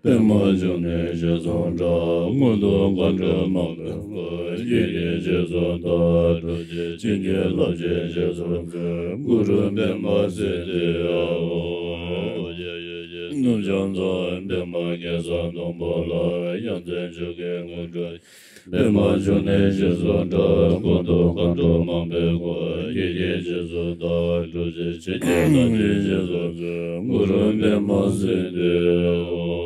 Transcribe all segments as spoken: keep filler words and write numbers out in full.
པདྨ་འབྱུང་གནས་ཞེས་གསུངས་གྲགས། སྔོན་དུ་མཁའ་འགྲོ་མང་པོས་བསྐོར། ཡི་གེ་ཞེས་གསུངས་དང་སྒྲུབ་བྱེད། བྱིན་གྱིས་བརླབ་ཅིང་ཞེས་གསུངས་མཛོད། གུ་རུ་པདྨ་སིདྡྷི་ཧཱུྃ། ནུབ་བྱང་མཚམས་པདྨ་གེ་སར་སྡོང་པོ་ལ། ཡ་མཚན་མཆོག་གི་དངོས་གྲུབ། པདྨ་འབྱུང་གནས་ཞེས་གསུངས་གྲགས། སྔོན་དུ་མཁའ་འགྲོ་མང་པོས་བསྐོར། ཡི་གེ་ཞེས་གསུངས་དང་སྒྲུབ་བྱེད། བྱིན་གྱིས་བརླབ་ཅིང་ཞེས་གསུངས་མཛོད། གུ་རུ་པདྨ་སིདྡྷི་ཧཱུྃ།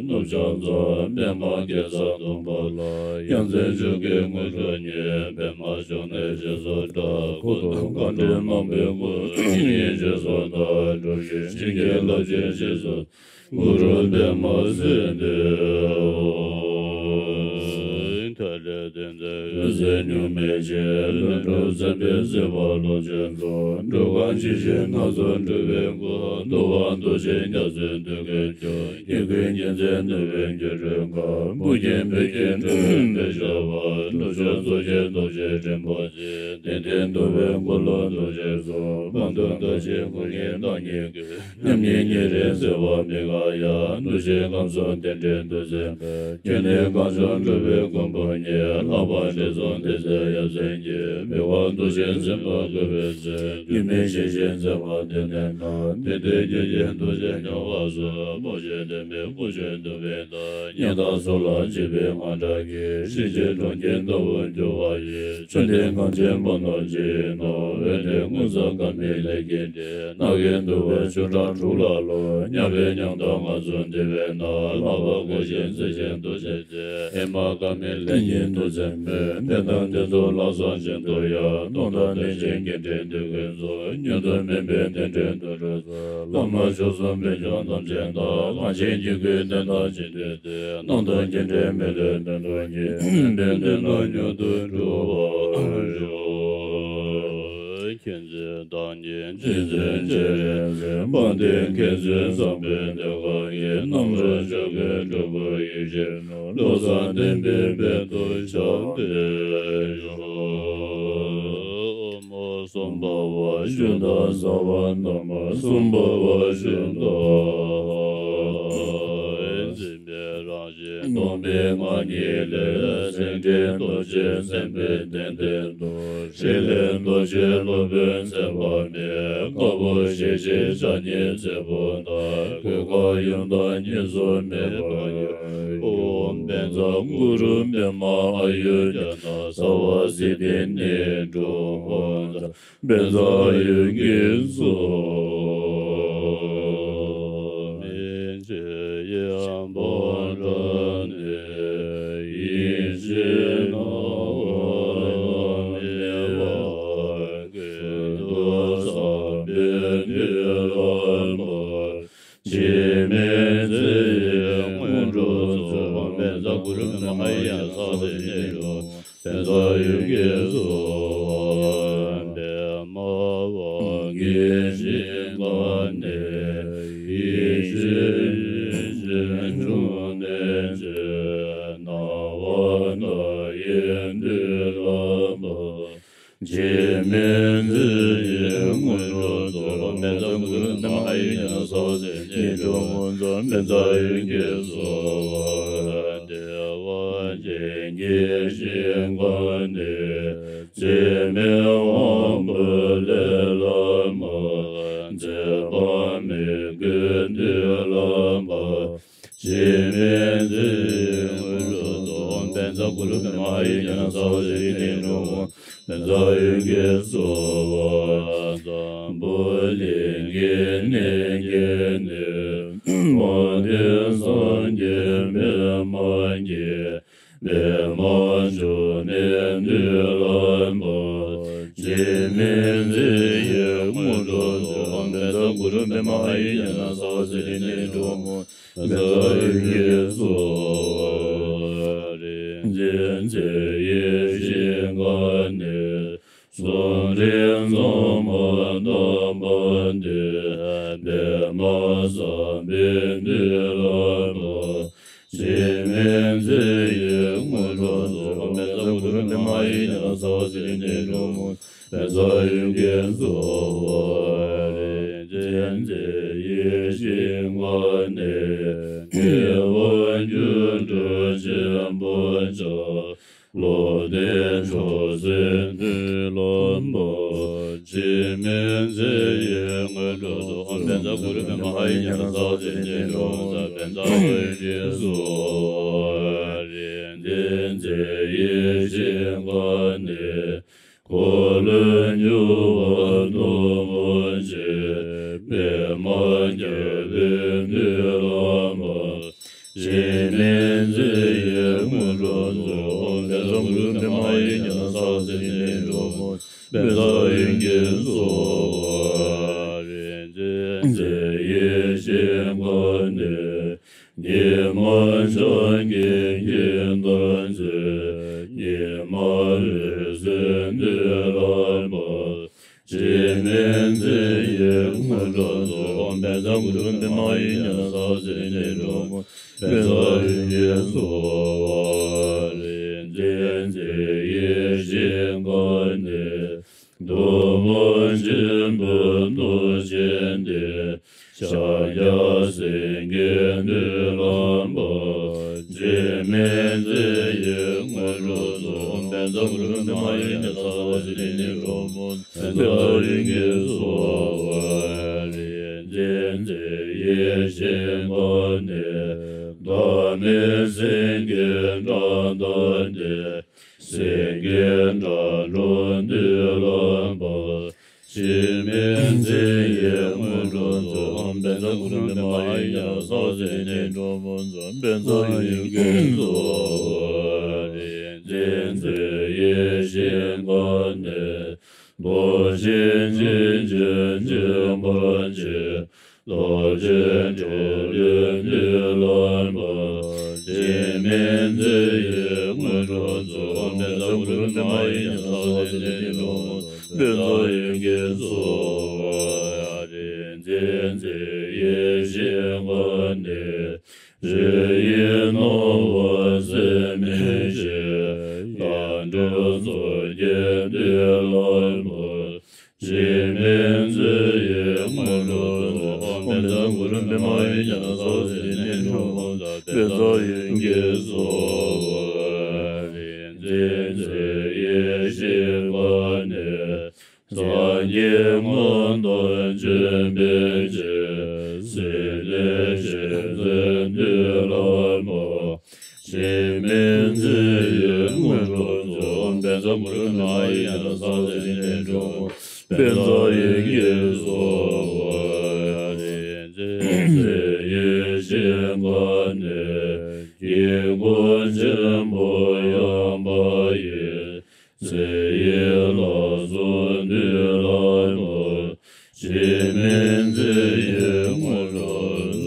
ནུབ་བྱང་མཚམས་པདྨ་གེ་སར་སྡོང་པོ་ལ། ཡ་མཚན་མཆོག་གི་དངོས་གྲུབ་བརྙེས། པདྨ་འབྱུང་གནས་ཞེས་གསུངས་གྲགས། སྔོན་དུ་མཁའ་འགྲོ་མང་པོས་བསྐོར། ཡི་གེ་ཞེས་གསུངས་དང་སྒྲུབ་བྱེད། བྱིན་གྱིས་བརླབ་ཅིང་ཞེས་གསུངས་གུ་རུ་པདྨ་སིདྡྷི་ཧཱུྃ། མཐའ་ཡས་དོན་མཛད་འོད་ཟེར་གཉུག་མའི་ཞིང་། ལྷུན་གྲུབ་སེམས་དཔའི་སྲིད་པ་རླུང་ཆེན་རྫོགས། འགྲོ་ཀུན་ཇི་བཞིན་སྣ་ཚོགས་སྤྲུལ་པའི་སྐུ། འདུལ་བ་འདུལ་བྱེད་རྒྱ་མཚོའི་མདུན་བསྐྱོད་ཀྱང་། སྐྱེ་ཀུན་རྒྱལ་མཚན་ནུས་པའི་སྐྱེས་སྒྲོན་ཁ། བུ་ཁྱིམ་བོད་ཀྱི་འགྲོ་བའི་དཔལ་ཞབས་པ། ནུབ་ཕྱོགས་མཚོ་སྐྱེས་རྡོ་རྗེ་འགྲེང་བུ་ཆེ། དེང་འདིར་འདུལ་བའི་འཁོར་ལོ་རྡོ་རྗེ་སོགས། མང་ཐོས་བདག་ཆེན་སྐུ་གཉིས་བདག་ཉིད་ཀྱི། མཉམ་ཉིད་ཉེ་རིང་བརྩེ་བ་མི་འགག་ཡང་། འདུ་བྱེད་ཁམས་གསུམ་རྟེན་འབྲེལ་འདུལ་མཛད་པའི། ཁྱོད་ནི་གངས་ལྗོངས་འགྲོ་བའི་མགོན་པོ་ཉིད། ལྷག་པར་དྲི་བསུང་བདེ་གསལ་ཡ་མཚན་གྱིས། མི་དབང་འདུ་བྱེད་འཛིན་པ་བསྐུལ་བའི་ཚེ། རྒྱུད་སྨིན་ཞིང་གཤེགས་མཛད་པ་འདི་ནས་ན། དེང་འདིར་རྒྱལ་ཆེན་རྡོ་རྗེ་ལྔ་པ་སོགས། མོས་སྤྱོད་ལྡན་པའི་སྐུ་མཆོག་འདུལ་བའི་མཐའ། སྙན་དར་སོགས་ལ་བརྗིད་པའི་དངངས་སྐྲག་གིས། གཤིན་རྗེའི་གྲོང་ཁྱེར་ལྟ་བུར་འགྱུར་བ་ཡི། མཆོད་རྟེན་གངས་ཅན་པ་ནོར་གྱིས་ནོར། འོད་ལྡན་མངོན་རྫོགས་དཀར་མོའི་ལྷས་བསྐྱེད་དེ། ནགས་ཀྱི་འདུ་བའི་ཆུ་འགྲམ་དྲུག་ལ་ལོ། བརྙ་བའི་ཉམ་ཐག་ང་ཚོ་འདི་བས་ན། ལྷག་པར་སྐུ་ཞབས་རྩེ་ཆེན་རྡོ་རྗེ་རྗེ། ཨེ་མ་དཀར་མོའི་ལྷས་ཉིད་འདུལ་མཛད་མོད། དེ་དང་དེ་ཚོ་ལ་སོགས་ཤིན་ཏུ་ཡང་། སྟོང་དང་ལྡན་ཞིང་དགེ་འབྲས་འདོད་མཁན་ཚོ། མྱུར་དུ་སྨིན་པའི་རྟེན་འབྲེལ་དུ་འགྲོ། བླ་མ་མཆོག་གསུམ་དཔལ་འབྱོར་རྣམ་ཅན་དང་། གངས་ཅན་གྱི་སྐུའི་བསྟན་དར་ཅི་འདོད་དེ། སྣང་སྟོང་སྐྱེ་འབྲས་མི་ལུས་དོན་དུ་གཉེར། དཔལ་ལྡན་ལ་མྱུར་དུ་འགྲུབ་པར་ཤོག། མཁྱེན་བརྩེ་དང་ཉིན་རྗེ་བཙུན་སྤྱན་རས་གཟིགས། དཔལ་ལྡན་མཁྱེན་བརྩེ་བཟང་པོའི་གདེངས་ཁ་གིས། རྣམ་གྲོལ་མཆོག་གི་སྒྲུབ་པ་ཡིད་བཞིན་ནོར། བློ་བཟང་བསྟན་པའི་དཔལ་དུ་ཤར་བའི་ཡུལ། ཨོཾ་སྭ་བྷཱ་ཤུདྡྷ་སརྦ་ན་མ་སྭ་བྷཱ་ཤུདྡྷ། འཛིན་པའི་རང་བཞིན་སྟོང་པའི་ངང་ཉིད་ལས། སེང་ཁྲི་རྡོ་རྗེ་སེམས་དཔའི་གདན་སྟེང་དུ། ཕྲིན་ལས་རྡོ་རྗེ་སློབ་དཔོན་ཚེ་དཔག་མེད། དཀར་པོ་ཞལ་གཅིག་ཕྱག་གཉིས་ཚེ་འཕོས་ལྟར། གོས་དཀར་ཡང་དག་གཉིས་སུ་མེད་པར་གྱུར། ཨོཾ་བཛྲ་གུ་རུ་པདྨ་ཨཱ་ཡུར་ཛྙཱ་ན་སརྦ་སིདྡྷི་ནཻ་ཊོ་ཧོ། བཛྲ་ཨཱ་ཡུར་གྱིས་སོ། མི་མཇེད་ཡང་པོ་འདྲ་ནས། ཡེ་ཤེས་སྣང་བ་མེད་པར། ཀུན་ཏུ་བཟང་པོའི་མདུན་ལམ་པ། འཆི་མེད་མཛད་ཡུལ་སྔོན་འགྲོ་རྫོགས། བཛྲ་གུ་རུ་པདྨ་ཨཱ་ཡུར་ཛྙཱ་ན་སརྦ་སིདྡྷི་ནཻ་ཊོ། བཛྲ་ཨཱ་ཡུར་གྱིས་སོ། པདྨ་དབང་གི་ཞིང་ཁམས་ནས། ཡེ་ཤེས་ཡེ་ཤེས་འབྱུང་གནས་མཛད། སྣང་བ་མཐའ་ཡས་མདུན་ལམ་པ། འཆི་མེད་མཛད་ཡུལ་སྔོན་འགྲོ་རྫོགས། བཛྲ་གུ་རུ་པདྨ་ཨཱ་ཡུར་ཛྙཱ་ན་སརྦ་སིདྡྷི་ནཻ་ཊོ་ཧོ། བཛྲ་ཨཱ་ཡུར་གྱིས་སོ། བདེ་བ་ཅན་གྱི་ཞིང་ཁམས་ནས། འཛད་མེད་དབང་པོའི་ལས་ལམ་པ། འཛད་པ་མེད་སྐུའི་མདུན་ལམ་པ། འཆི་མེད་མཛད་ཡུལ་སྔོན་འགྲོ་རྫོགས། བཛྲ་གུ་རུ་པདྨ་ཨཱ་ཡུར་ཛྙཱ་ན་སརྦ་སིདྡྷི་ནཻ་ཊོ་ཧོ། བཛྲ་ཨཱ་ཡུར་གྱིས་སོ། འཛམ་བུ་གླིང་གི་གནས་བརྒྱད་ནས། དཔལ་ལྡན་སངས་རྒྱས་པདྨ་རྒྱལ། པདྨ་འབྱུང་གནས་མདུན་ལམ་པ། འཆི་མེད་མཛད་ཡུལ་སྔོན་འགྲོ་རྫོགས། བཛྲ་གུ་རུ་པདྨ་ཨཱ་ཡུར་ཛྙཱ་ན་སརྦ་སིདྡྷི་ནཻ་ཊོ་ཧོ། བཛྲ་ཨཱ་ཡུར་གྱིས་སོ། རིག་འཛིན་མཛད་ཡུལ་ཞིང་ཁམས་ནས། གསུམ་རིག་མཚུངས་པ་རྣམ་པ་འདྲེས། པདྨ་བཟང་པོའི་མདུན་ལམ་པ། འཆི་མེད་མཛད་ཡུལ་སྔོན་འགྲོ་རྫོགས། བཛྲ་གུ་རུ་པདྨ་ཨཱ་ཡུར་ཛྙཱ་ན་སརྦ་སིདྡྷི་ནཻ་ཊོ་ཧོ། བཛྲ་ཨཱ་ཡུར་གྱིས་སོ། རིག་འཛིན་མཛད་ཡུལ་ཞིང་ཁམས་ནས། སྐྱེས་བུ་སྒྱུ་འཕྲུལ་ཆེན་པོ་འཆང་། བློ་ལྡན་མཆོག་སྲེད་མདུན་ལམ་པ། འཆི་མེད་མཛད་ཡུལ་སྔོན་འགྲོ་རྫོགས། བཛྲ་གུ་རུ་པདྨ་ཨཱ་ཡུར་ཛྙཱ་ན་སརྦ་སིདྡྷི་ནཻ་ཊོ་ཧོ། བཛྲ་ཨཱ་ཡུར་གྱིས་སོ། རིག་འཛིན་མཛད་ཡུལ་ཞིང་ཁམས་ནས། འཁོར་ལོས་སྒྱུར་བ་སྟོབས་པོ་ཆེ། པདྨ་རྒྱལ་པོའི་མདུན་ལམ་པ། འཆི་མེད་མཛད་ཡུལ་སྔོན་འགྲོ་རྫོགས། བཛྲ་གུ་རུ་པདྨ་ཨཱ་ཡུར་ཛྙཱ་ན་སརྦ་སིདྡྷི་ནཻ་ཊོ་ཧོ། བཛྲ་ཨཱ་ཡུར་གྱིས་སོ། རིག་འཛིན་མཛད་ཡུལ་ཞིང་ཁམས་ནས། ཉི་མ་འཆར་ཀའི་དཀྱིལ་འཁོར་མཛད། ཉི་མ་འོད་ཟེར་མདུན་ལམ་པ། འཆི་མེད་མཛད་ཡུལ་སྔོན་འགྲོ་རྫོགས། བཛྲ་གུ་རུ་པདྨ་ཨཱ་ཡུར་ཛྙཱ་ན་སརྦ་སིདྡྷི་ནཻ་ཊོ་ཧོ། བཛྲ་ཨཱ་ཡུར་གྱིས་སོ། རིག་འཛིན་མཛད་ཡུལ་ཞིང་ཁམས་ནས། གདུང་བ་ཆེན་པོའི་གདུང་ཆེན་ཏེ། ཕྱག་རྒྱ་སེང་གེའི་མདུན་ལམ་པ། འཆི་མེད་མཛད་ཡུལ་སྔོན་འགྲོ་རྫོགས། བཛྲ་གུ་རུ་པདྨ་ཨཱ་ཡུར་ཛྙཱ་ན་སརྦ་སིདྡྷི་ནཻ་ཊོ་ཧོ། བཛྲ་ཨཱ་ཡུར་གྱིས་སོ། རིག་འཛིན་མཛད་ཡུལ་ཞིང་ཁམས་ནས། བདག་མེད་སེང་གེའི་འགྲམ་དུ་བསྡད། སེང་གེ་འགྲམ་ལ་མདུན་ལམ་པ། འཆི་མེད་མཛད་ཡུལ་སྔོན་འགྲོ་རྫོགས། བཛྲ་གུ་རུ་པདྨ་ཨཱ་ཡུར་ཛྙཱ་ན་སརྦ་སིདྡྷི་ནཻ་ཊོ་ཧོ། བཛྲ་ཨཱ་ཡུར་གྱིས་སོ། རིག་འཛིན་མཛད་ཡུལ་ཞིང་ཁམས་ནས། རྡོ་རྗེ་འཆང་གི་སྦྱིན་པ་ཆེ། རྡོ་རྗེ་འགྲོ་བའི་མདུན་ལམ་པ། འཆི་མེད་མཛད་ཡུལ་སྔོན་འགྲོ་རྫོགས། བཛྲ་གུ་རུ་པདྨ་ཨཱ་ཡུར་ཛྙཱ་ན་སརྦ་སིདྡྷི་ནཻ་ཊོ་ཧོ། བཛྲ་ཨཱ་ཡུར་གྱིས་སོ། རིག་འཛིན་མཛད་ཡུལ་ཞིང་ཁམས་ནས། རི་ཡི་སྣང་བ་ཟད་མི་ཤེས། ལྷ་འགྲོ་ཚོགས་ཀྱི་མདུན་ལམ་པ། འཆི་མེད་མཛད་ཡུལ་སྔོན་འགྲོ་རྫོགས། བཛྲ་གུ་རུ་པདྨ་ཡེ་ཤེས་ལ་སོགས་ཟེར་ནས་འགྲོ་བ་དང་། བཛྲ་ཡེ་ཤེས་སོགས་རིག་འཛིན་ཚེ་ཡི་ཤེས་པ་ནི། སངས་རྒྱས་ངོ་ནས་བྱོན་པའི་ཕྱིར། སྲིད་ནས་ཞི་བྱེད་འདུལ་ལ་མོས། འཆི་མེད་མཛད་ཡུལ་སྔོན་འགྲོ་རྫོགས། བཛྲ་གུ་རུ་པདྨ་ཡེ་ཤེས་ལ་སོགས་ཟེར་ནས་འགྲོ་བ། བཛྲ་ཡེ་ཤེས་སོགས་རིག་འཛིན་ཚེ་ཡི་ཤེས་པ་ནི། དཀྱིལ་འཁོར་ཆེན་པོ་ཡངས་པ་ཡི། ཚེ་ཡི་ལ་སོགས་འདུལ་ལ་མོས། འཆི་མེད་མཛད་ཡུལ་སྔོན་འགྲོ་རྫོགས།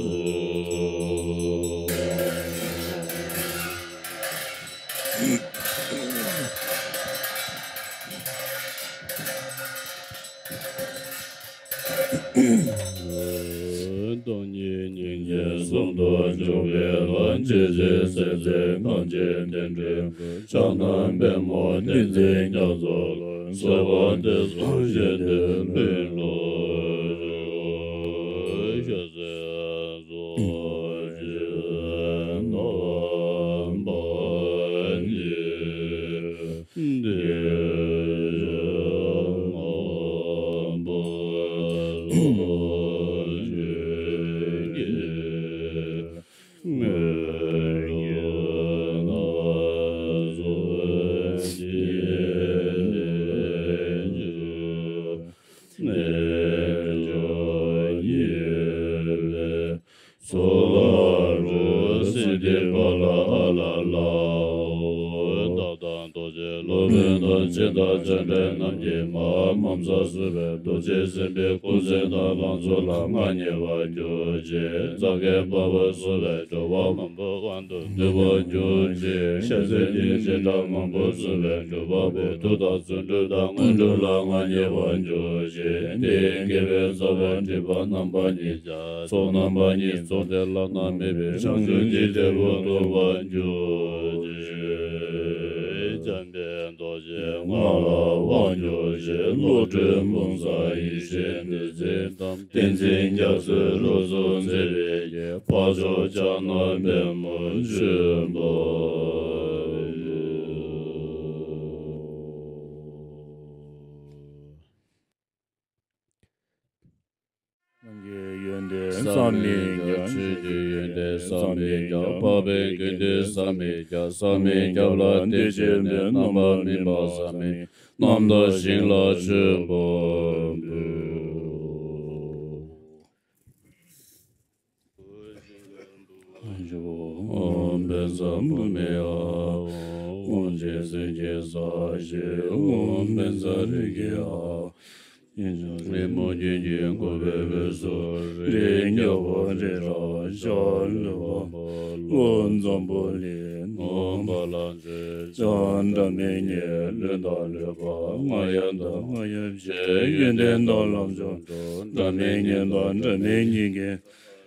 བདག་ཉིད་སྙིང་རྗེ་གསུམ་དུ་འཇུག་པའི་ལམ། ཇི་ཞིག་སྲིད་རྩེ་གངས་ཅན་བསྟན་འགྲོའི་མགོན། ཕྱག་ན་པདྨོ་ཏིང་འཛིན་རྒྱ་མཚོ་ལ། གསོལ་བ་འདེབས་སོ་བཞེད་དོན་ལྷུན་ལ་ཞུགས། ཞབས་སེན་རྫོགས་ཆེན་རྣམ་པ་གཉིས། འདི་ཕྱི་མ་འབད་རུང་ཆོས་ཀྱི་དངོས་གྲུབ་སྣ་ཚོགས་ཀྱི་རྣལ་འབྱོར་ཉེས་པའི་ཚོགས་ལ་འགྲོ། སྲིད་མཐའི་བར་ལ་ཨ་ལ་ལའོ། བདག་དང་རྡོ་རྗེ་སློབ་དཔོན་དང་། འཆི་བདག་འཇམ་དཔལ་རྣམས་ཀྱིས་མ། མ་འཛེམས་པར་རྡོ་རྗེ་སེམས་དཔའི་སྐུ་མཚན་དང་། ལང་ཚོ་ལ་མངའ་བརྙེས་པར་གྱུར་ཅིག། རྩ་བརྒྱད་འབར་བར་གསོལ་བའི་སྒྲུབ་པ། མང་པོ་དབང་དུ་འདུས་པར་གྱུར་ཅིག། ཤ་ཟའི་སྡིག་ཅན་དགྲ་མང་པོ་གསོད་པའི་སྒྲུབ་པ་པོ། མཐུ་དང་བརྩོན་འགྲུས་དང་དངོས་གྲུབ་ལ་མངའ་བརྙེས་པར་གྱུར་ཅིག། དེ་ཡི་དགེ་བའི་རྩ་བ་སྒྲིབ་པ་རྣམ་པ་གཉིས་ཀྱང་། ཚོགས་རྣམ་པ་གཉིས་རྫོགས་ཏེ་བླ་ན་མེད་པའི་བྱང་ཆུབ་ཀྱི་རྒྱལ་པོར་ཐོབ་པར་གྱུར་ཅིག། འཇམ་དཔལ་རྡོ་རྗེ་ང་ལ་དབང་སྒྱུར་ཅིག། བློ་གྲོས་འབུམ་ཚོགས་ཡེ་ཤེས་བདུད་རྩིའི་གཏམས། ཏིང་འཛིན་རྒྱ་མཚོའི་རོ་གཟུགས་མཛེས་པའི་རྒྱན། འཕགས་མཆོག་ཕྱག་ན་པདྨོ་བྱོན་པ་པོ། ནམ་མཁའི་ཡོན་ཏན་བསམ་མི་ཁྱབ། ཆོས་ཀྱི་ཡོན་ཏན་བསམ་མི་ཁྱབ། འཕགས་པའི་དགེ་འདུན་བསམ་མི་ཁྱབ། བསམ་མི་ཁྱབ་ལ་བདེ་ཆེན་པོའི་རྣམ་པར་སྨིན་པ་བསམ་མི། རྣམ་དག་ཞིང་ལ་མཆོད་པ་འབུལ། ཨོཾ་བཛྲ་བྷཱུ་མི་ཨཱཿཧཱུྃ། ཨོཾ་བཛྲ་སེར་སྐྱའི་ས་གཞི། ཨོཾ་བཛྲ་རེ་ཁེ་ཨཱཿཧཱུྃ། ཨེ་མ་རྒྱན་གྱིས་བསྐོར་བའི་དབུས་སུ། རིགས་ལྔ་པོ་རི་རབ་ཤར་ལུས་འཕགས་མ། ཀླུ་འཛམ་བུ་གླིང་ནང་པ་ལ་མཛོད། ཕྱག་འདྲ་མིན་གཉིས་ལུས་དང་ལུས་པ། རྔ་ཡབ་དང་རྔ་ཡབ་ཕྱེད། ཡོན་ཏན་དང་ལམ་མཆོག་འགྲོ། འདྲ་མིན་གཉིས་དང་འདྲ་མིན་གཉིས་ཀྱི་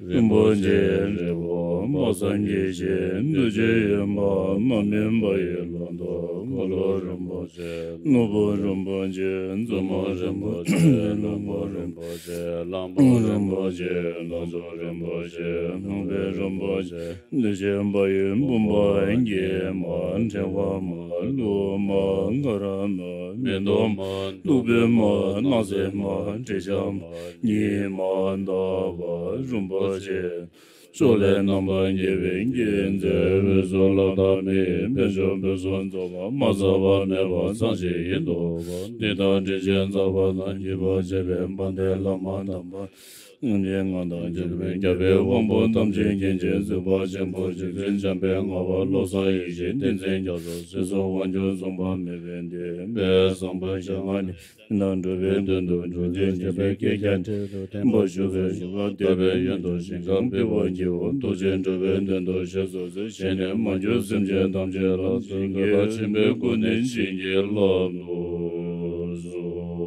རིན་པོ་ཆེའི་རི་བོ། དཔག་བསམ་གྱི་ཞིང་། འདུ་བྱེད་ཡོད་པ་མ་སྨིན་པ་ཡི་ལོ་ཏོག་འཁོར་ལོ་རིན་པོ་ཆེ། ནོར་བུ་རིན་པོ་ཆེ། མཛུབ་མོ་རིན་པོ་ཆེ། རླུང་བུ་རིན་པོ་ཆེ། གླང་པོ་རིན་པོ་ཆེ། ལྷ་མཆོག་རིན་པོ་ཆེ། ལྷུང་བཟེད་རིན་པོ་ཆེ། འདུ་བྱེད་པ་ཡི་བུམ་པ་དཀྱིལ་མ། ཕྲེང་བ་མ། ལྷུ་མ། དཀར་མ། མེ་ཏོག་མ། བདུག་སྤོས་མ། སྣང་གསལ་མ། དྲི་ཆབ་མ། ཉི་མ། ཟླ་བ་རིན་པོ་ཆེ། ཕྱོགས་ལས་རྣམ་པར་རྒྱལ་བའི་དཀྱིལ་མཛེས། དབུས་སུ་ལྷ་དང་མིའི་དཔལ་འབྱོར་ཕུན་སུམ་ཚོགས་པ། མ་ཟད་པ་མེད་པ་ཚང་ཞིང་ཡིད་འོང་བ། འདི་དང་དྲིན་ཅན་ཚངས་པ་དང་བརྒྱུད་པར་བཅས་པའི་དཔལ་ལྡན་བླ་མ་དམ་པ་རྣམས་ཀྱི་ངག་དང་རྒྱལ་བའི་རྒྱལ་བའི་དབང་པོ་ཐམས་ཅད་མཁྱེན་ཅིང་གཟིགས་པ་ཆེན་པོ་རྗེ་བཙུན་འཇམ་དཔལ་ངག་དབང་བློ་བཟང་ཡེ་ཤེས་བསྟན་འཛིན་རྒྱ་མཚོ་སྲིད་གསུམ་དབང་ཕྱུག་མཚུངས་པ་མེད་པའི་བདེན་པའི་བཟང་པོ་ཞལ་སྔ་ནས། དེ་དག་འགྲོ་བའི་དོན་དུ་འབྱུང་ལྡན་འཇམ་དཔལ་སྐད་ཆ་འཕྲིན་དུ་བསྟན་པ་ཞུ་བའི་ཞུ་བ་བསྟོད་པའི་ཡོན་དུ་ཞིང་ཁམས་སྤེལ་བར་བགྱིའོ། ཐུགས་རྗེས་འགྲོ་བའི་དོན་དུ་ཞབས་སུ་མཆི། གཞན་ནས་མ་གྱུར་སེམས་ཅན་ཐམས་ཅད་ལ། སེམས་དགའ་བ་ཆེན་པོའི་སྒོ་ནས་བྱིན་གྱིས་བརླབ་ཏུ་གསོལ།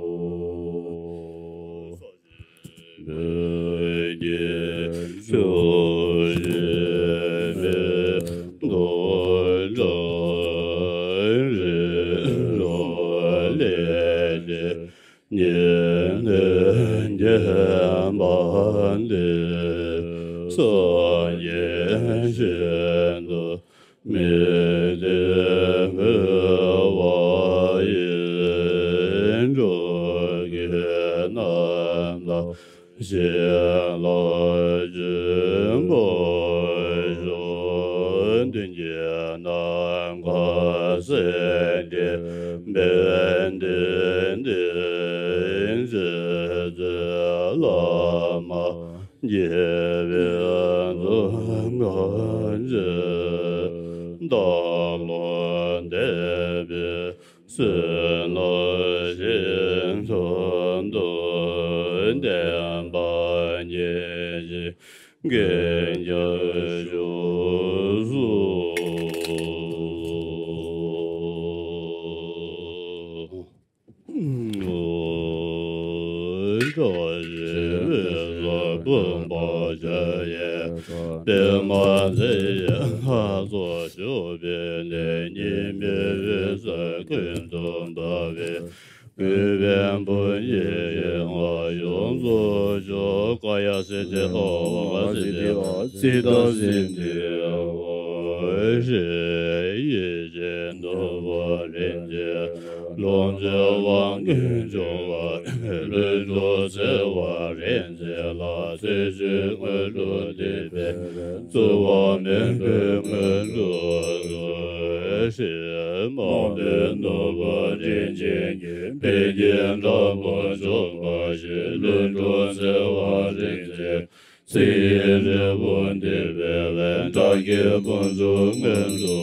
བོད་ཀྱི་ཆོས་བྱེད་པའི་རྡོ་གྲྭ་རི་རབ་ལས་ཏེ། ཉན་ཐོས་རྒྱལ་ པ་འདི། སངས་རྒྱས་ཤིན་ཏུ་མི་བདེ་བ་ཡི། འགྲོ་ཀུན་རྣམ་དག་ཞི་ལ་སྦྱིན་པ་ཤོག། མདུན་གྱི་ནམ་མཁའ་སེང་གེ་དཔལ་ལྡན་འདིས། རྗེ་བཙུན་བླ་མ་དགྱེས་པའི་གདུང་ཁ་འབྱེད། བདག་བློ་འདས་པའི་བསོད་ནམས་ཞིག་ཐོབ་འདོད། བསྟན་པ་རྒྱས་ཤིང་རྒྱས་པར་ཤོག། བཀྲ་ཤིས་པའི་ཚོགས་ཀུན་འབུལ་ཞུ་ཡི། པདྨ་འཛིན་གྱི་ལྷ་ཚོགས་བཞུགས་པའི་གནས། གཉིས་མེད་འོད་ཟེར་ཀུན་ཏུ་འབར་བའི། གུས་པས་འབུལ་ཞུ་ཡི། ཡོངས་སུ་ཤོག། ཀཱ་ཡ་སིདྡྷི་ཨཱ། ཝཱ་ཀ་སིདྡྷི་ཨཱ། ཙིཏྟ་སིདྡྷི་ཨཱ། ཡེ་ཤེས་ནོར་བུ་རིན་ཆེན། ལོངས་སྤྱོད་དབང་ལྔའི་འབྱུང་བ། ལྷུན་གྲུབ་ཚེ་དབང་རིག་འཛིན་ལ། ཚེ་ཕྱི་དངོས་གྲུབ་འདི་ཕན་པའི། རྩོལ་བ་མེད་པའི་མོས་གུས་ཀྱིས། ཧྲཱིཿ་མ་ཎི་ནོར་བུ་རིན་ཆེན་གྱིས། ཕན་བདེའི་འབྲས་བུ་འབྱུང་བར་ཤོག། ལྷུན་གྲུབ་ཚེ་དབང་རིག་འཛིན། ཚེ་ཡི་འབྲས་བུ་འདི་ཕན་པའི། བདག་གི་དཀོན་མཆོག་མངོན་དུ་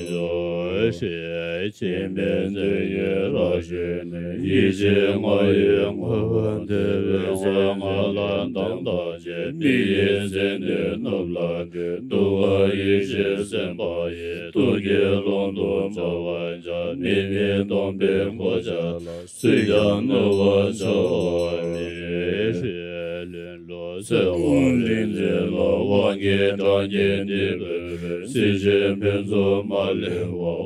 ཤོག། ཧྲཱིཿ་འཆི་མེད་མཛད་ཡུལ་རབ་ཞི་གནས། ཡེ་ཤེས་ལྔ་ཡི་ངོ་བོ་འདི་ཕན་པའི། ཚེ་སྔ་ལ་སྡང་དང་བཅས། མི་ཡི་མཚན་ནི་རྣམས་ལ་སྤྲོད། སྡུག་བསྔལ་ཡེ་ཤེས་སེམས་དཔའ་ཡི། ཐུགས་ཀྱི་ཀློང་དུ་འཕོ་བར་བྱ། མི་མེད་སྟོང་པའི་གོ་ཆ་ལ། སུས་ཀྱང་གནོད་པར་བྱ་བ་མེད། ཧྲཱིཿ་ལྷུན་གྲུབ་ཚེ་དབང་རིག་འཛིན་ལ། དབང་གི་གྲངས་ཀྱིས་འདི་ཕན་པའི། སྲིད་ཞིའི་ཕུན་ཚོགས་མ་ལུས་པ།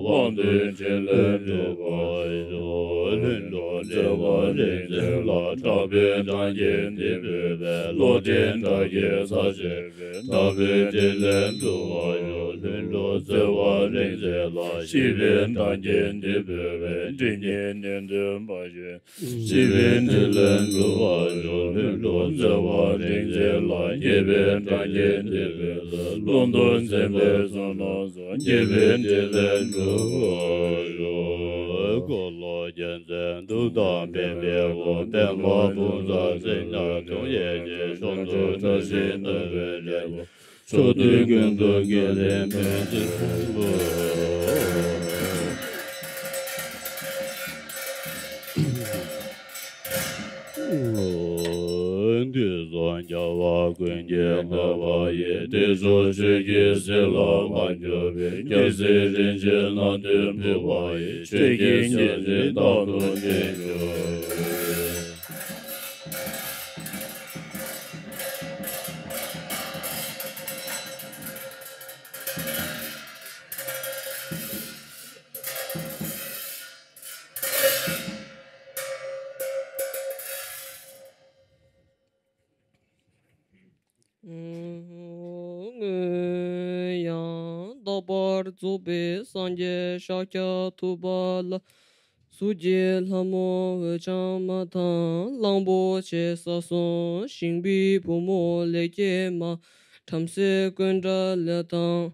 དབང་དུས་འཕྲིན་ལས་འགྲུབ་པར་ཤོག། ལྷུན་གྲུབ་ཚེ་དབང་རིག་འཛིན་ལ། གྲགས་པའི་གྲངས་ཀྱིས་འདི་ཕན་པའི། བློ་ལྡན་དགྲ་བགེགས་ཚར་གཅོད་པའི། དྲག་པོའི་ཕྲིན་ལས་འགྲུབ་པར་ཤོག། ལྷུན་གྲུབ་ཚེ་དབང་རིག་འཛིན་ལ། ཤིས་པའི་གྲངས་ཀྱིས་འདི་ཕན་པའི། འདྲེ་གཉན་ནད་གདོན་པ་གཞན། སྲིད་པའི་ཕྲིན་ལས་འགྲུབ་པར་ཤོག། ལྷུན་གྲུབ་ཚེ་དབང་རིག་འཛིན་ལ། རྒྱས་པའི་གྲངས་ཀྱིས་འདི་ཕན་པའི། ཀླུ་གདོན་འཛིན་པའི་ཚོགས་རྣམས་སོགས། རྒྱས་པའི་ཕྲིན་ལས་འགྲུབ་པར་ཤོག། འཁོར་ལོ་རྒྱལ་མཚན་གདུགས་དང་འཕན་པའི་སྐུ། པདྨ་དཔུང་བཟང་མཚན་སྙན་དུང་ཡལ་གྱི། གཤོག་རྫོགས་བཀྲ་ཤིས་རྣམ་པར་རྒྱལ་བ། ཕྱོགས་དུས་ཀུན་ཏུ་དགེ་ལེགས་ཕན་ཕྱིར་བསྔོ། དུས་གསུམ་རྒྱལ་བ་ཀུན་གྱིས་བསྔགས་པ་ཡི། བདེ་མཆོག་ཆོས་ཀྱི་ཟིལ་པ་མ་གྱུར་པའི། རྒྱལ་སྲས་རིན་ཆེན་རྣམས་དོན་ཕུལ་བ་ཡི། ཆོས་ཀྱི་སྙན་ཚིག་རྟག་ཏུ་ཐོས་གྱུར་ཅིག། སྔོན་ཡང་དག་པར་རྫོགས་པའི་སངས་རྒྱས་ཤཱཀྱ་ཐུབ་པ་ལ། གཟུགས་ཀྱི་ལྷ་མོ་འོད་འཆང་མ་དང་། གླང་པོ་ཆེ་ས་གསུམ་ཞིང་པའི་བུ་མོ་ལས་སྐྱེས་མ། བྲམ་ཟེ་ཀུན་དགའ་ལས་དང་།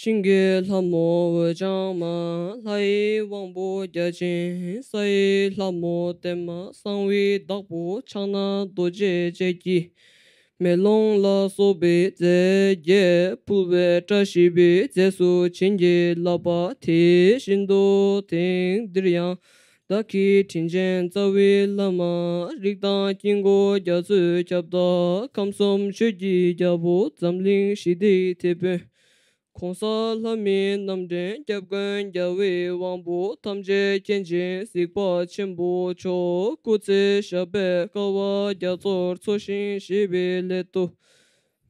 ཤིང་གི་ལྷ་མོ་འོད་འཆང་མ། ལྷ་ཡི་དབང་པོ་བརྒྱ་བྱིན། ས་ཡི་ལྷ་མོ་བརྟན་མ། གསང་བའི་བདག་པོ་ཕྱག་ན་རྡོ་རྗེ་ཅན་གྱིས། མེ་ལོང་ལ་སོགས་པའི་རྫས་བརྒྱད་ཕུལ་བས། བཀྲ་ཤིས་པའི་རྫས་སུ་བྱིན་གྱིས་བརླབས་པ་དེ་བཞིན་དུ་དེང་འདིར་ཡང་བདག་གི་དྲིན་ཅན་རྩ་བའི་བླ་མ། རིགས་དང་དཀྱིལ་འཁོར་རྒྱ་མཚོའི་ཁྱབ་བདག། ཁམས་གསུམ་ཆོས་ཀྱི་རྒྱལ་པོ། འཛམ་གླིང་ཞི་བདེའི་དེད་དཔོན། གོང་ས་ལྷ་མིའི་རྣམ་འདྲེན། སྐྱབས་མགོན་རྒྱལ་བའི་དབང་པོ། ཐམས་ཅད་མཁྱེན་ཅིང་གཟིགས་པ་ཆེན་པོ་མཆོག། སྐུ་ཚེ་ཞབས་པད་བསྐལ་པ་རྒྱ་མཚོར་འཚོ་ཞིང་གཞེས་པའི་སླད་དུ།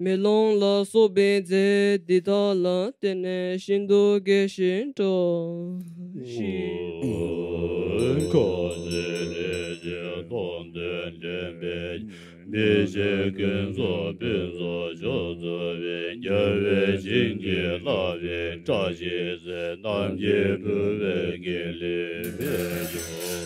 མེ་ལོང་ལ་སོགས་པའི་རྫས་འདི་དག་ལ་བརྟེན་ནས་ཤིན་ཏུ་དགྱེས་ཤིང་སྤྲོ། ཤིང་ཁོ་ཚེ་རེ་ཞིག་མཐོང་དོན་དྲན་པའི། མི་ཤེས་ཀུན་རྫོགས་ཕུན་ཚོགས་མཆོག་སྩོལ་བའི། རྒྱལ་བའི་བྱིན་གྱིས་བརླབས་པའི་བཀྲ་ཤིས་ཚེ། རྣམ་རྒྱལ་བུ་བའི་དགེ་ལེགས་འཕེལ་འགྱུར།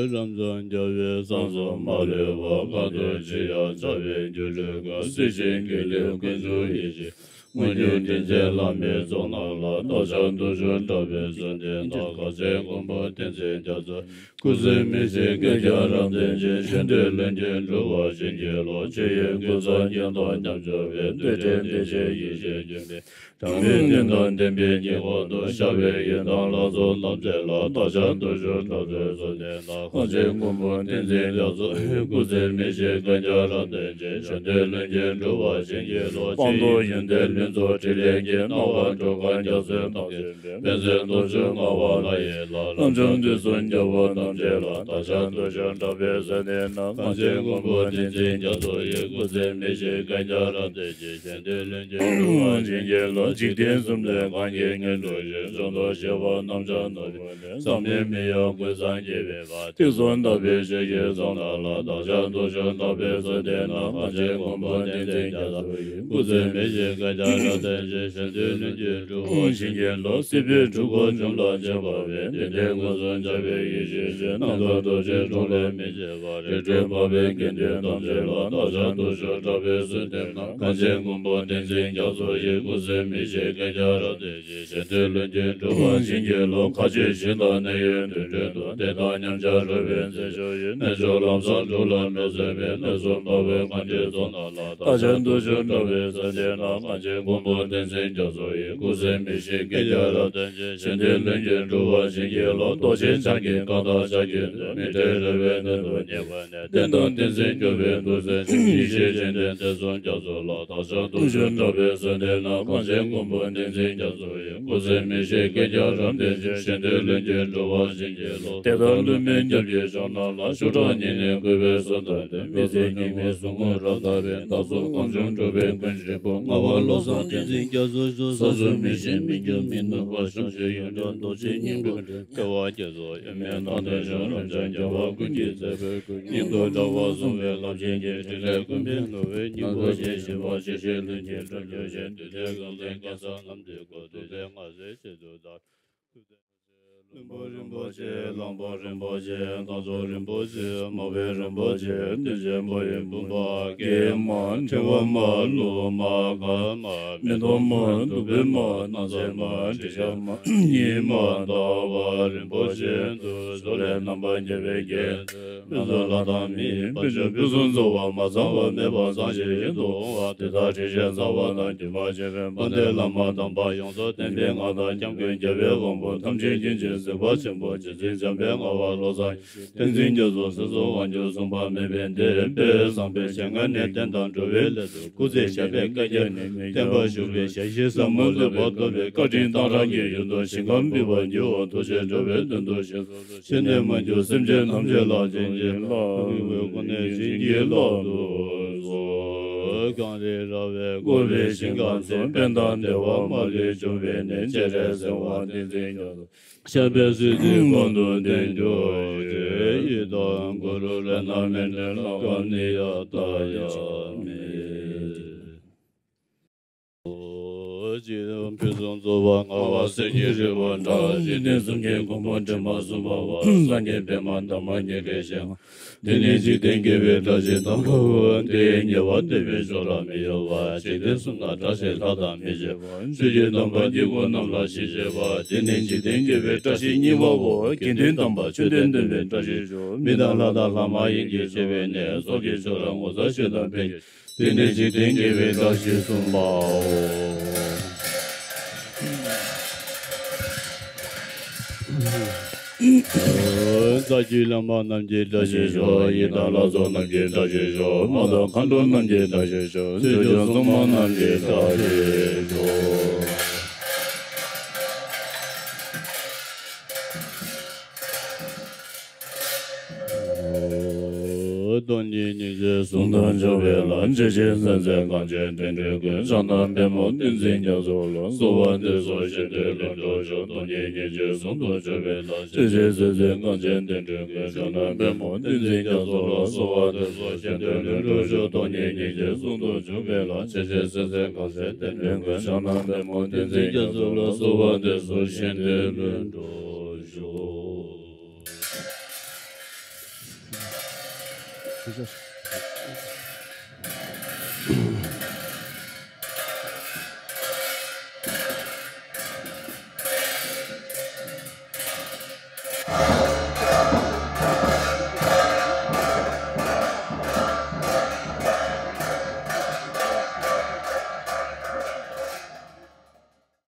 རབ་འབྱམས་རྒྱལ་བའི་གསང་གསུམ་མ་ལུས་པ། མཁའ་འགྲོ་ཆེ་ཡང་འཆར་བའི་སྒྱུ་འཕྲུལ་ཀུན། གཟི་བྱིན་གྱི་རླུང་ཀུན་འཇུག་ཡེ་ཤེས། དངོས་གྲུབ་དྲིན་ཅན་བླ་མའི་གཙུག་ན་ལ། བདག་ཅག་དུག་ཤོར་དྲག་པོའི་གཟུགས་འདི་ན། གངས་ཅན་མགོན་པོ་བསྟན་འཛིན་རྒྱ་མཚོ། སྐུ་ཚེ་མི་ཤིགས་བསྐལ་བརྒྱར་རབ་བརྟན་ཅིང་། གཞན་དོན་ལྷུན་གྱིས་འགྲུབ་པར་བྱིན་གྱིས་རློབས། ཆོས་དབྱིངས་ཀུན་བཟང་ཉིད་དང་མཉམ་སྦྱོར་བའི། རྡུལ་ཕྲན་བདེ་གཤེགས་ཡེ་ཤེས་ལྗོན་པའི། དྲང་པོའི་དོན་དང་ལྡན་པའི་ཉེ་འཁོར་དུ། ཤར་བའི་ཡི་དམ་ལྷ་ཚོགས་རྣམས་བསྩལ་ལ། བདག་ཅག་དུག་ཤོར་དྲག་པོའི་གཟུགས་འདི་ན། གངས་ཅན་མགོན་པོ་བསྟན་འཛིན་རྒྱ་མཚོ་ཡི། སྐུ་ཚེ་མི་ཤིགས་བསྐལ་བརྒྱར་རབ་བརྟན་ཅིང་། གཞན་དོན་ལྷུན་གྱིས་འགྲུབ་པར་བྱིན་གྱིས་རློབས། སྤངས་རྟོགས་ཡོན་ཏན་ལྷུན་རྫོགས་ཕྲིན་ལས་ཀྱི། སྣང་བ་འགྲོ་ལྡོག་རྒྱ་མཚོའི་རྟགས་ཅན། པད་ཚལ་རྡོ་རྗེ་ལྔ་པ་ལྷ་ཡི་ལྷ། ལྷ་ལྕམ་དུས་གསུམ་རྒྱལ་པོ་རྣམས་བསྩལ་ལ། བདག་ཅག་དུག་ཤོར་དྲག་པོའི་གཟུགས་འདི་ན། གངས་ཅན་མགོན་པོ་བསྟན་འཛིན་རྒྱ་མཚོ་ཡི། སྐུ་ཚེ་མི་ཤིགས་བསྐལ་བརྒྱར་རབ་བརྟན་ཅིང་། གཞན་དོན་ལྷུན་གྱིས་འགྲུབ་པར་བྱིན་གྱིས་རློབས། འཇིག་རྟེན་གསུམ་ལས་གང་གིས་ངན་འགྲོ་ཞིང་། བྱང་ཆུབ་སྤྱོད་པ་རྣམས་ཀྱང་ནོར་བུ་ལས། བསམ་མིན་མི་ཡི་ཀུན་བཟང་རྒྱལ་བའི་དཔལ། ཐེག་གསུམ་བདག་པོའི་ཆོས་ཀྱི་གཙུག་ན་ལ། བདག་ཅག་དུག་ཤོར་དྲག་པོའི་གཟུགས་འདི་ན། གངས་ཅན་མགོན་པོ་བསྟན་འཛིན་རྒྱ་མཚོ་ཡི། སྐུ་ཚེ་མི་ཤིགས་བསྐལ་བརྒྱར་རབ་བརྟན་ཅིང་། གཞན་དོན་ལྷུན་གྱིས་འགྲུབ་པར་བྱིན་གྱིས་རློབས། སྲིད་པའི་འཁྲུལ་འཁོར་འཇོམས་ལ་བྱེད་པ་བས། བདེན་བདེན་ཀུན་བཟང་འཆར་བའི་ཡེ་ཤེས་ཀྱིས། རྣམ་དག་རྡོ་རྗེ་གྲོང་ལས་མི་ཕྱེད་པར། རི་ཁྲོད་འཕགས་པའི་དགེ་འདུན་ཐམས་ཅད་ལ། བདག་ཅག་དུག་ཤོར་དྲག་པོའི་གཟུགས་འདི་ན། གངས་ཅན་མགོན་པོ་བསྟན་འཛིན་རྒྱ་མཚོ་ཡི། སྐུ་ཚེ་མི་ཤིགས་བསྐལ་བརྒྱར་རབ་བརྟན་ཅིང་། གཞན་དོན་ལྷུན་གྱིས་འགྲུབ་པར་བྱིན་གྱིས་རློབས། མཁའ་སྤྱོད་ཞིང་དང་གནས་ཡུལ་དུད་འགྲོའི་དུ། བདེ་དང་མཉམ་གཤར་རོལ་པའི་མཛེས་ལྗོངས་ཡི། གནས་མཆོག་ལམ་བཟང་འབྲུག་ལ་གནོད་མཛད་པའི། གནས་གསུམ་འཕགས་པའི་གངས་ཀྱི་གཙུག་ན་ལ། བདག་ཅག་དུག་ཤོར་དྲག་པོའི་གཟུགས་འདི་ན། གངས་ཅན་མགོན་པོ་བསྟན་འཛིན་རྒྱ་མཚོ་ཡི། སྐུ་ཚེ་མི་ཤིགས་བསྐལ་བརྒྱར་རབ་བརྟན་ཅིང་། གཞན་དོན་ལྷུན་གྱིས་འགྲུབ་པར་བྱིན་གྱིས་རློབས། རྡོ་རྗེ་འཆང་གི་བཀའ་དང་ཕྱག་རྒྱའི་མཐུས། མི་འབྲལ་རོལ་པའི་གནད་དུ་གཉེར་བ་ནས། བསྟན་དང་བསྟན་འཛིན་སྐྱོབ་པའི་ཐུགས་སྲས་ཆེ། ཡེ་ཤེས་སྤྱན་ལྡན་ཐེག་གསུམ་རྒྱ་མཚོ་ལ། བདག་ཅག་དུག་ཤོར་དྲག་པོའི་གཟུགས་འདི་ན། གངས་ཅན་མགོན་པོ་བསྟན་འཛིན་རྒྱ་མཚོ་ཡི། སྐུ་ཚེ་མི་ཤིགས་བསྐལ་བརྒྱར་རབ་བརྟན་ཅིང་། གཞན་དོན་ལྷུན་གྱིས་འགྲུབ་པར་བྱིན་གྱིས་རློབས། དེ་ལྟར་ལྷུན་པོའི་རྒྱབ་ཀྱི་ཕྱོགས་རྣམས་ལ། ཤུགས་དྲག་ཉི་ཟླའི་སྐུད་པའི་གསུང་ལྟར་ཏེ། མི་བསྐྱོད་སྙིགས་མའི་ཟུག་རྔུ་རབ་དག་པའི། བདག་སོགས་གང་བྱུང་འགྲོ་བའི་ཀུན་གཞིའི་དཔུང་། ངག་དབང་བློ་བཟང་བསྟན་འཛིན་རྒྱ་མཚོ་མཆོག་ཟག་ཚུལ་མི་ཤེས་མི་འགྱུར་མི་ནུབ་པ། བྱང་ཆུབ་ཡོན་ཏན་རྡོ་རྗེ་སྙིང་པོ་འདྲ། བདེ་བ་རྒྱ་མཚོ་དབྱེར་མེད་རྣམ་ཐར་ཤོག་རབ་འབྱམས་རྒྱལ་བ་ཀུན་གྱི་སྲས་པོའི་སྐུ། སྙིང་སྟོབས་དྲག་པོ་བཟུང་བའི་རླབས་ཆེན་གྱི། ཕྲིན་ལས་ཀུན་ཕན་ནུས་པའི་སྙིང་པོ་ཆེ། ཞི་བ་ཞི་ཞིང་ལྷུན་གྱིས་གྲུབ་གྱུར་ཅིག། དུས་མཐའི་གང་ལྟར་གང་ཟག་རྣམས་ཀྱི་སྐུ། ཐུབ་བསྟན་སྔགས་སྲས་ཆེད་དུ་བདག་ལྷུན་པོ་རིན་པོ་ཆེ། གླང་པོ་རིན་པོ་ཆེ། བདག་མཆོག་རིན་པོ་ཆེ། མ་བུ་རིན་པོ་ཆེ། གདུལ་བྱའི་བུ་ཡི་བུམ་པ། སྐྱེས་མ། འཁྲུལ་བ་མ། ལུས་མ། ག་མ། མེ་ཏོག་མ། བདུག་སྤོས་མ། སྣང་མཛད་མ། དྲི་ཆབ་མ། ཉི་མ། ཟླ་བ་རིན་པོ་ཆེ་འདི། གཟུགས་ལས་རྣམ་པར་རྒྱལ་བའི་རྒྱན། ཕུན་ཚོགས་ལྷ་དང་མིའི་དཔལ་འབྱོར་ཕུན་སུམ་ཚོགས་པ། མ་ཚང་བ་མེད་པ་ཚང་ཞིང་ཡུན་དུ་འོང་བ། དེ་དག་དྲི་བཞེངས་རྩ་བ་དང་རྒྱུན་མ་ཆད་པའི། དཔལ་ལྡན་བླ་མ་དམ་པ་ཡོངས་སུ་བསྟེན་པའི་ངག་དང་སྐྱབས་ཀུན་རྒྱལ་བའི་དབང་པོ་ཐམས་ཅད་མཁྱེན་ཅིང་གཟིགས་པ་ཆེན་པོ་རྗེ་བཙུན་འཇམ་དཔལ་ངག་དབང་བློ་བཟང་། བསྟན་འཛིན་རྒྱ་མཚོ། སྲིད་གསུམ་དབང་སྒྱུར་མཚུངས་པ་མེད་པའི་བདེ་བའི་བཟང་པོའི་ཞལ་སྔ་ནས་བསྟན་དང་འགྲོ་བའི་སླད་དུ། སྐུ་ཚེ་ཞབས་པད་བསྐལ་བརྒྱར་ནི་མི་བསྐྱངས་པར་བཞུགས་པའི་ཞལ་བཞེས་ཟབ་མོ་ལེགས་པར་ཐོབ་པའི་བཀའ་དྲིན་གཏང་རག་གི་ཡུལ་དུ་ཞིང་ཁམས་འཕེལ་བར་འགྱུར་བ་ཐུགས་རྗེ་འགྲོ་བའི་དོན་དུ་ཞིང་སོགས་སུ་ཕྱིན་ནས་མ་གྱུར་སེམས་ཅན་ཐམས་ཅད་ལ་བྱིན་གྱིས་བརླབས། སྐུ་ནས་བྱིན་གྱིས་བརླབ་ཏུ་གསོལ། གངས་རི་ར་བས་བསྐོར་བའི་ཞིང་ཁམས་སུ། ཕན་དང་བདེ་བ་མ་ལུས་འབྱུང་བའི་གནས། སྤྱན་རས་གཟིགས་དབང་བསྟན་འཛིན་རྒྱ་མཚོ། ཞབས་པད་སྲིད་མཐའི་གོང་དུ་བརྟན་གྱུར་ཅིག། ཡི་དམ་གུ་རུ་རཏྣ་མཉྫུ་ན་ཀ་ནི་ཡ་ཏ་ཡ་མི། ཕུན་སུམ་ཚོགས་པ་མངའ་བ་གསེར་གྱི་རི་བོ་འདྲ། འཇིག་རྟེན་གསུམ་མགོན་གོང་མ་སྒྲོལ་མ་གསུམ་པ་བ། སངས་རྒྱས་པདྨ་འདབ་མ་ཉི་ཁྲི་བཞེངས། དེ་ནི་འཇིག་རྟེན་དགེ་བའི་བཀྲ་ཤིས་དང་པོའོ། དེའི་ཉེ་བར་བསྟོད་པའི་མཆོག་རབ་མི་གཡོ་བ། འཇིག་རྟེན་གསུམ་ན་བཀྲ་ཤིས་ལྷ་དང་མི་མཇལ་བ། ཆོས་ཀྱི་དམ་པ་སྐྱེ་དགུ་རྣམས་ལ་ཞི་བྱེད་པ། དེ་ནི་འཇིག་རྟེན་དགེ་བའི་བཀྲ་ཤིས་གཉིས་པའོ། དགེ་འདུན་དམ་པ་མཆོད་རྟེན་སྟོན་པའི་བཀྲ་ཤིས་ཤོག་མི་དང་ལྷ་དང་ལྷ་མ་ཡིན་གྱི་སྤྱོད་པའི་གནས། ཚོགས་ཀྱི་མཆོག་རབ་ངོ་མཚར་ཆོས་དང་ཕན་གྱི། དེ་ནི་འཇིག་རྟེན་དགེ་བའི་བཀྲ་ཤིས་གསུམ་པའོ། རྩ་བརྒྱུད་བླ་མ་རྣམས་ཀྱི་བཀྲ་ཤིས་ཤོག་ཡི་དམ་ལྷ་ཚོགས་རྣམས་ཀྱི་བཀྲ་ཤིས་ཤོག་མ་དང་མཁའ་འགྲོ་རྣམས་ཀྱི་བཀྲ་ཤིས་ཤོག་ཆོས་སྐྱོང་སྲུང་མ་རྣམས་ཀྱི་བཀྲ་ཤིས་ཤོག་སྟོང་ཉིད་སྙིང་རྗེ་གསུམ་དང་འཇོམས་ བའི་ལྷ། ཇི་ཞིག་སེམས་ཅན་གངས་ཅན་བསྟན་འགྲོའི་མགོན། ཕྱག་ན་པདྨོ་བསྟན་འཛིན་རྒྱ་མཚོ་ལ། གསོལ་བ་འདེབས་སོ་གཞན་དོན་ལྷུན་གྲུབ་ཤོག་སྟོང་ཉིད་སྙིང་རྗེ་ཟུང་དུ་འཇུག་པའི་ལྷ། ཇི་ཞིག་སེམས་ཅན་གངས་ཅན་བསྟན་འགྲོའི་མགོན། ཕྱག་ན་པདྨོ་བསྟན་འཛིན་རྒྱ་མཚོ་ལ། གསོལ་བ་འདེབས་སོ་གཞན་དོན་ལྷུན་གྲུབ་ཤོག་སྟོང་ཉིད་སྙིང་རྗེ་ཟུང་དུ་འཇུག་པའི་ལྷ། ཇི་ཞིག་སེམས་ཅན་གངས་ཅན་བསྟན་འགྲོའི་མགོན། ཕྱག་ན་པདྨོ་བསྟན་འཛིན་རྒྱ་མཚོ་ལ། གསོལ་བ་འདེབས་སོ་གཞན་དོན་ལྷུན་གྲུབ་ཤོག